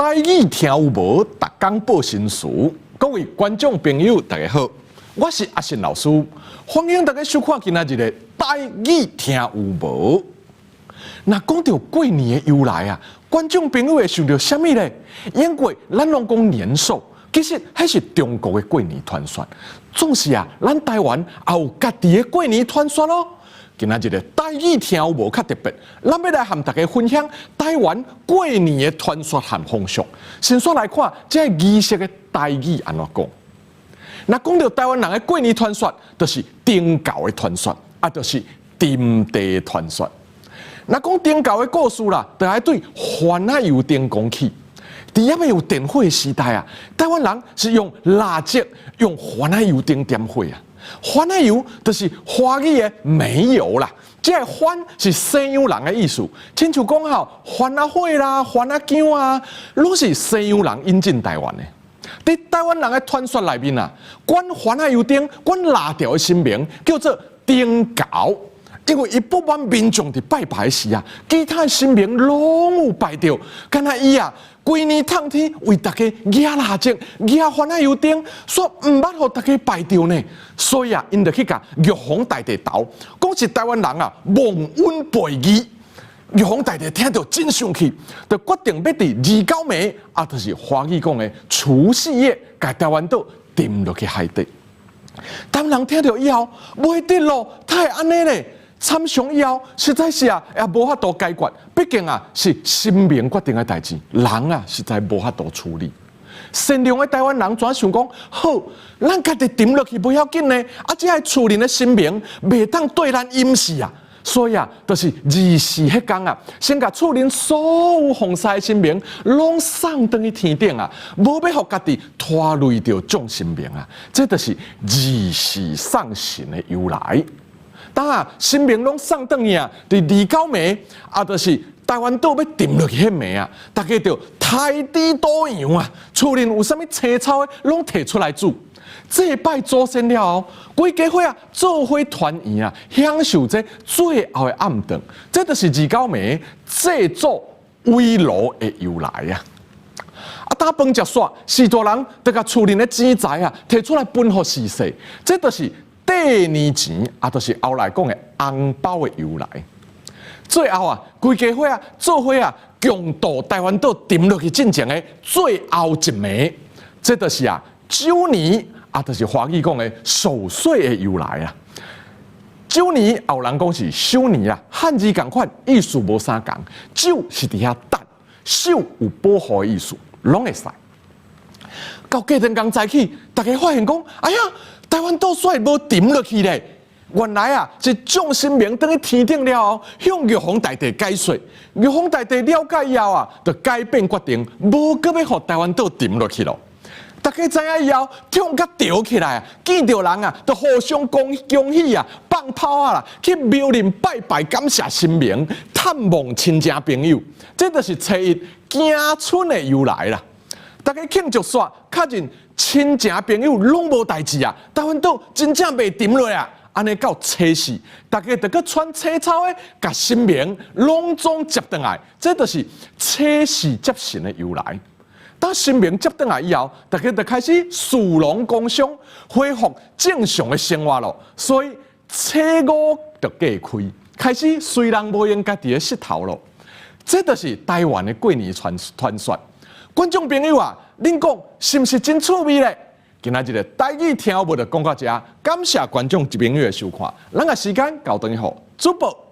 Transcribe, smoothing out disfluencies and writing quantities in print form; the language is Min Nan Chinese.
台語聽有無？逐工報新詞。各位觀眾朋友，大家好，我是阿信老師，歡迎大家收看今仔日的台語聽有無？若講著過年的由來啊，觀眾朋友會想著啥物咧？因為咱攏講年獸，其實彼是中國的過年傳說。總是啊，咱台灣也有家己的過年傳說囉。今仔日的台語聽有無較特別，咱欲來和大家分享台灣過年的傳說和風俗。先煞來看這個儀式的台語按怎講。若講著台灣人的過年傳說，就是燈猴的傳說，啊，就是沉地傳說。若講燈猴的故事啦，就愛對番仔油燈講起。佇猶未有電火的時代啊，台灣人是用蠟燭、用番仔油燈點火啊。番仔油就是華語的煤油啦，這个番是西洋人的意思，親像講吼，番仔火啦、番仔薑啊，攏是西洋人引進台灣的。佇台灣人的傳說內面啊，管番仔油燈、管蠟燭的神明叫做燈猴，因為伊不滿民眾佇拜拜時啊，其他的神明攏有拜著，干焦伊啊，規年冬天為大家舉蠟燭、舉番仔油燈，煞毋捌予大家拜著呢。所以啊，𪜶就去共玉皇大帝投，講是台灣人啊忘恩背義。玉皇大帝聽著真生氣，就決定欲佇二九暝，啊，就是華語講的除夕夜，共台灣島沉落去海底。台灣人聽著以後，袂得囉，哪會按呢咧？參詳以後，實在是啊，也無法度解決。畢竟啊，是神明決定的代誌，人啊實在無法度處理。善良的台灣人怎想講？好，咱家己沉落去無要緊呢。啊，這个厝內的神明袂當對咱掩飾啊。所以啊，就是24彼工啊，先共厝內所有奉祀的神明攏送轉去天頂啊，無欲予家己拖累著眾神明啊。這就是24送神的由來。當啊，神明攏送轉去啊，佇二九暝啊，就是台灣島欲沉落去彼暝啊，大家就刣豬屠羊啊，厝內有啥物青草的，攏提出來煮。祭拜祖先了後，規家伙啊做伙團圓啊，享受這最後的暗頓。這就是二九暝祭祖圍爐的由來啊！啊，當飯食煞，序大人就共厝內的錢財啊，提出來分予序細，這就是綴年錢，啊，就是後來講的紅包的由來。最後啊，規家伙啊，做伙啊，共度台灣島沉落去進前的最後一暝，這就是啊，守年啊，就是華語講的守歲的由來啊。守年有人講是守年啊，漢字仝款，意思無啥仝。守是佇遐等，守有保護的意思，攏會使。到隔天剛早起，大家發現講，哎呀，台灣島煞無沉落去咧。原來啊，是眾神明轉去天頂了後，向玉皇大帝解說。玉皇大帝了解以後啊，就改變決定，無閣欲予台灣島沉落去囉。大家知影以後，痛甲著起來啊！見著人啊，就互相恭恭喜啊，放炮啊啦，去廟裡拜拜感謝神明，探望親情朋友。這就是初一驚春的由來啦。大家慶祝煞，確認親情朋友攏無代誌啊！台灣島真正袂沉落啊！按呢到初四，大家就閣穿青草的，共神明攏總接轉來，這就是初四接神的由來。當神明接轉來以後，大家就開始士農工商，恢復正常的生活囉。所以初五就隔開，開始隨人無閒家己的穡頭囉。這就是台灣的過年傳傳說。觀眾朋友啊，恁講是毋是真趣味咧？今仔日的台語聽有無就講到遮，感謝觀眾朋友的收看。咱个時間交轉予主播。